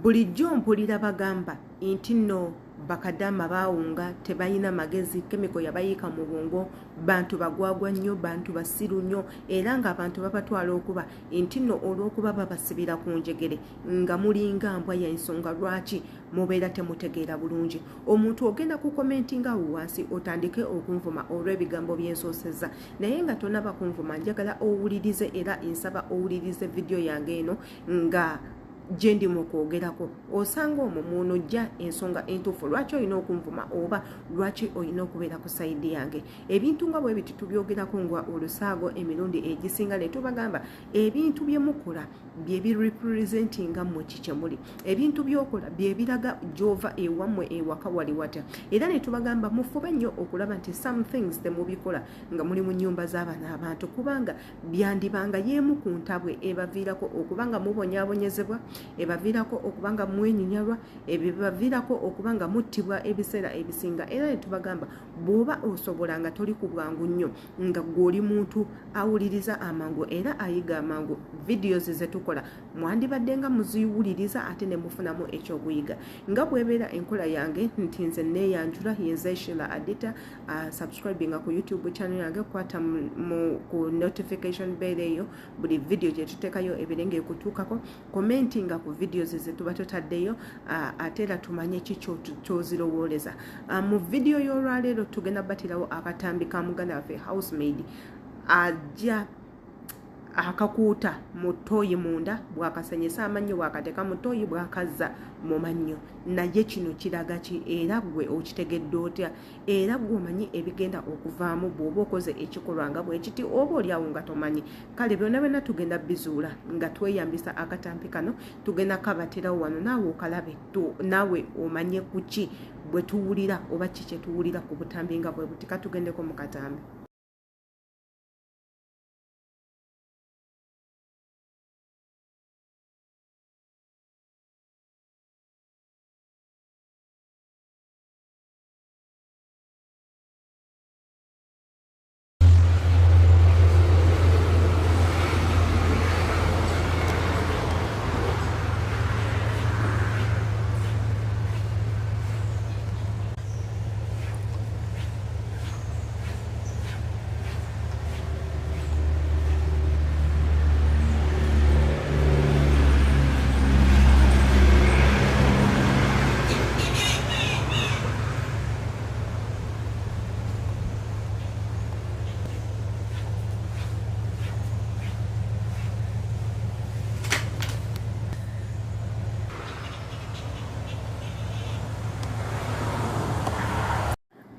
Bulijjo mpulira bagamba nti nno bakadaama baawunga, tebalina magezi, chemical yabayiika mu bwongo, bantu bagwagwa nnyo, bantu basiru nnyo, era ng'abantu babatwala okuba nti nno olw'okuba babasibira ku njegere nga mulinga mbwa, y'ensonga lwaki mubeera temutegeera bulungi. Omuntu ogenda ku commentinga awo wansi otandike okunvuma olw'ebigambo by'ensoosezza, naye nga tonaba kunvuma njagala owulirize, era nsaba owulirize vidiyo yange eno nga gye ndi mu kwogerako. Osanga omwo mw'onojja ensonga entuufu lwaki olina okunvuma oba lwaki olina okubeera ku side yange. Ebintu nga bwe biti tubyogerako nga olusaago emirundi egisinga ne tubagamba ebintu bye mukola bye birepresentinga mmwe ki kye muli, ebintu by'okola bye biraga gy'ova ewammwe ewaka wali watya. Era ne tubagamba mufube nnyo okulaba nti some things temubikola nga muli mu nnyumba z'abano abantu, kubanga byandibanga y'emu ku ntabwe ebaviirako okuba nga mubonyaabonyezebwa, ebaviirako okuba nga mwenyinyalwa, ebibaviirako okuba nga muttibwa ebiseera ebisinga. Era ne tubagamba bw'oba osobola nga toli ku bwangu nnyo, nga gw'oli muntu awuliriza amangu era ayiga amangu, videos ze tukola mwandibadde nga muziwuliriza ate ne mufunamu ekyokuyiga. Nga bw'ebeera enkola yange nti nze neeyanjula, yenze Sheila Adita. Subscribinga ku YouTube channel yange, kwata ku notification bell eyo, buli video gye tuteekayo ebeere ng'ekutuukako. Commentinga ku videos ze tuba tutaddeyo, ate era tumanye ki kyozirowooleza. Mu video y'olwaleero tugenda batirawo akatambi ka muganda waffe housemaid ajja akakuuta mu ttooyi munda, bw'akasenyesa amannyo, bw'akateeka mu ttooyi, bw'akazza mu mannyo. Naye kino kiraga ki? Era ggwe okitegedde otya? Era ggwe omanyi ebigenda okuvaamu bw'oba okoze ekikolwa nga bwe kiti, oba oliawo nga tomanyi? Kale byonna byonna tugenda bizuula nga tweyambisa akatambi kano. Tugenda kabaterawo wano naawe okalabe, naawe omanye ku ki bwe tuwulira oba ki kye tuwulira ku butambi nga bwe buti. Katugendeko mu katambi.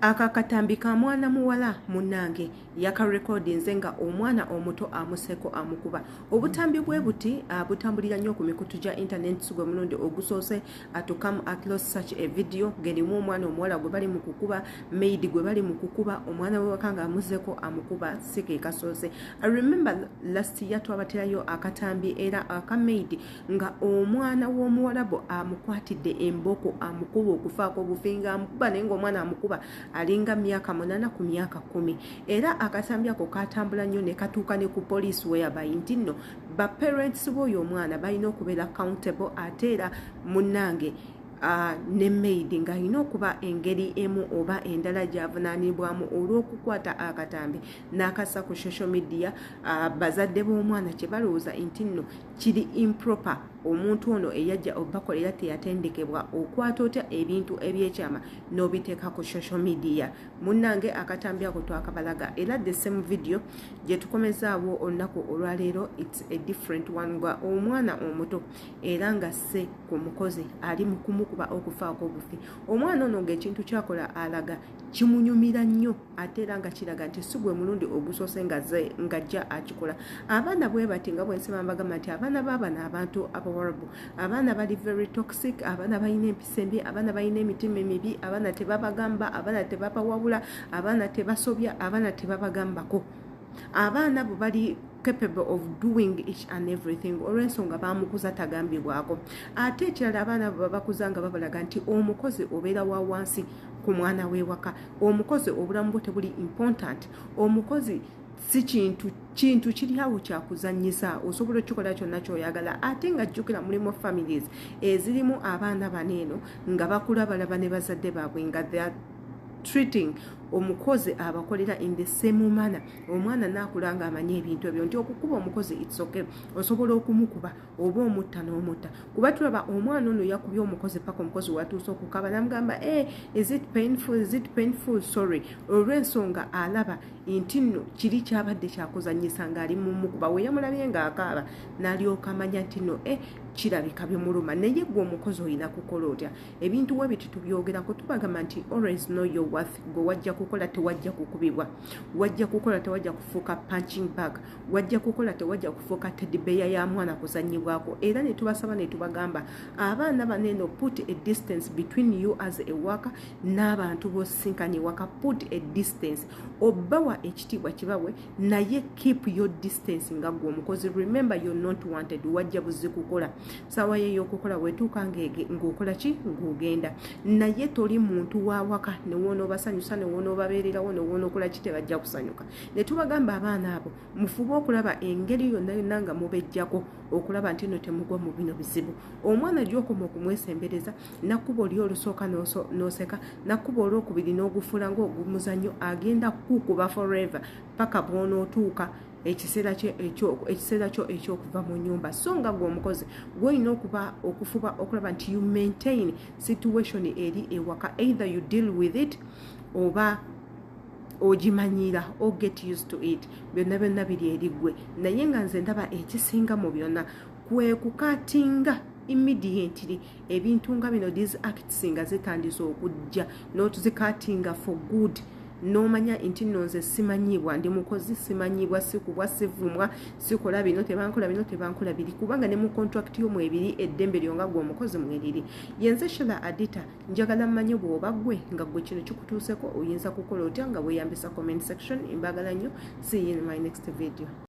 Aka katambi ka mwana muwala munnange, yakarekodinze nga omwana omuto amuseko amukuba. Obutambi bwe buti butambulira nnyo ku mikutu gya internet. Gwe mulundi ogusoose to come across such a video ng'erimu omwana omuwala gwe bali mu kukuba, maid gwe bali mu kukuba, omwana we waka nga amuzeko amukuba, si ke kasoose. I remember last year twabaterayo akatambi era aka maid nga omwana w'omuwalabu amukwatidde emboko amukuba okufaako obufi, nga amukuba naye ng'omwana amukuba alinga myaka 8 ku myaka 10. Era akatambi ako katambula nnyo ne katuuka ne ku police, whereby nti nno ba parents b'oyo omwana balina okubeera accountable, ate era munnange ne maid ng'alina okuba engeri emu oba endala gy'avunaanibwamu olw'okukwata akatambi n'akassa ku social media. Bazadde b'omwana kye balowooza nti nno kiri improper, omuntu ono eyajja obakolera teyatendekebwa, okwata otya ebintu ebyekyama n'obiteeka ku social media? Munnange, akatambi ako twakabalaga, era the same video gye tukomezaawo olunaku olwaleero, it's a different one, nga omwana omuto era nga sse ku mukozi ali mu kumukuba okufaako obufi. Omwana ono ng'ekintu kyakola alaga kimunyumira nnyo, ate era nga kiraga nti si gwe mulundi ogusoose ng'ajja akikola. Abaana bwe bati, nga bwensiba mbagamba nti abaana baabano abantu abawarabu, abaana bali very toxic, abaana balina empisa embi, abaana balina emitima emibi, abaana tebabagamba, abaana tebabawabula, abaana tebasobya, abaana tebabagambako, abaana bo bali capable of doing each and everything olw'ensonga bamukuza tagambibwako. Ate ekirala, abaana bo babakuza nga babalaga nti omukozi obeera wa wansi ku mwana w'ewaka, omukozi obulamu bwe tebuli important, omukozi Si kintu kiri awo kyakuzanyisa, osobola okikola kyonna kyoyagala. Ate nga jjukira, mulimu families ezirimu abaana bano eno nga bakula balaba ne bazadde baabwe nga they are treating omukozi abakolera in the same manner. Omwana naakula nga amanyi ebintu ebyo nti okukuba omukozi, it's okay, osobola okumukuba oba omutta n'omutta. Kuba tulaba omwana ono yakubye omukozi paka omukozi watuuse okukaba namugamba, "Eh, is it painful? Is it painful? Sorry." Olw'ensonga alaba nti nno kiri kyabadde kyakuzanyisa ng'ali mumukuba, we yamulabye ng'akaaba n'alyoka amanya nti nno e kirabika bimuluma. Naye gwe omukozi olina kukola otya? Ebintu we biti tubyogerako, tubagamba nti always know your worth. Gwe wajja kukola, tewajja kukubibwa. Wajja kukola, tewajja kufuuka punching bag. Wajja kukola, tewajja kufuuka teddy bear ya mwana kuzanyibwako. Era ne tubasaba ne tubagamba, abaana baneno, put a distance between you as a worker n'abantu b'osisinkanye waka. Put a distance. Obbawa ekitiibwa kibawe, naye keep your distance nga gwe omukozi. Remember, you're not wanted. Wajja buzi kukola. Saawa ye ey'okukola wetuuka ng'okola ki, ng'ogenda, naye toli muntu wa waka. Newoona obasanyusa, newoona obabeererawo, newoona okola ki, tebajja kusanyuka. Ne tubagamba, abaana abo mufube okulaba engeri yonna yonna nga mubejjako okulaba nti no temugwa mu bino bizibu. Omwana gyokoma okumwesembereza, nakkuba oli olusooka n'oseka, nakkuba olwokubiri n'ogufuula ng'ogumuzannyo, agenda kukuba forever paka bw'onootuuka ekiseera kyo ekyokuva mu nyumba. So nga gwe omukozi, gwolina okuba okufuba okulaba nti you maintain situation eri ewaka. Either you deal with it oba ogimanyira or get used to it. Byonna byonna biri eri ggwe. Naye nga nze ndaba ekisinga mu byonna kwe kucuttinga immediately ebintu nga bino. These acts nga zitandise okujja, n'otuzicuttinga for good, n'omanya nti nno nze simanyibwa, ndi mukozi, simanyibwa, sikubwa, sivumwa, sikola bino, tebankola bino, tebankola biri, kubanga ne mu contract yo mwebiri, eddembe lyo nga gwe omukozi mweriri. Yenze Shela Adita. Njagala mmanye bw'oba ggwe nga gwe kino kikutuuseko, oyinza kukola otya nga weeyambisa comment section. Mbagala nnyo. See you in my next video.